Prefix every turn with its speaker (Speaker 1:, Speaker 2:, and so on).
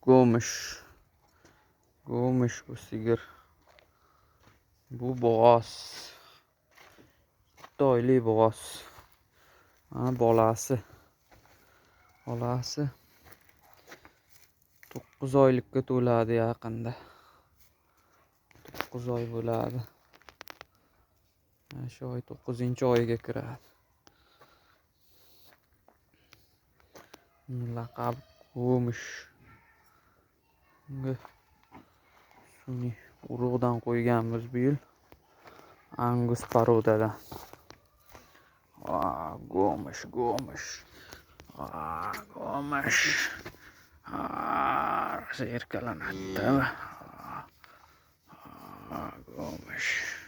Speaker 1: Go'mish. Go'mish bu sigir. Bu bo'g'oz. Xitoylik bo'g'oz. Mana bolasi. Bolasi 9 oylikka to'ladi yaqinda. 9 oy bo'ladi. Mana shu oy 9-oyiga kiradi. Laqabi Go'mish. Bunga sun'iy urug'dan qo'yganmiz bu yil. Angus parodadan. Go'mish, go'mish. Go'mish. Rosa erkalanadi. Go'mish.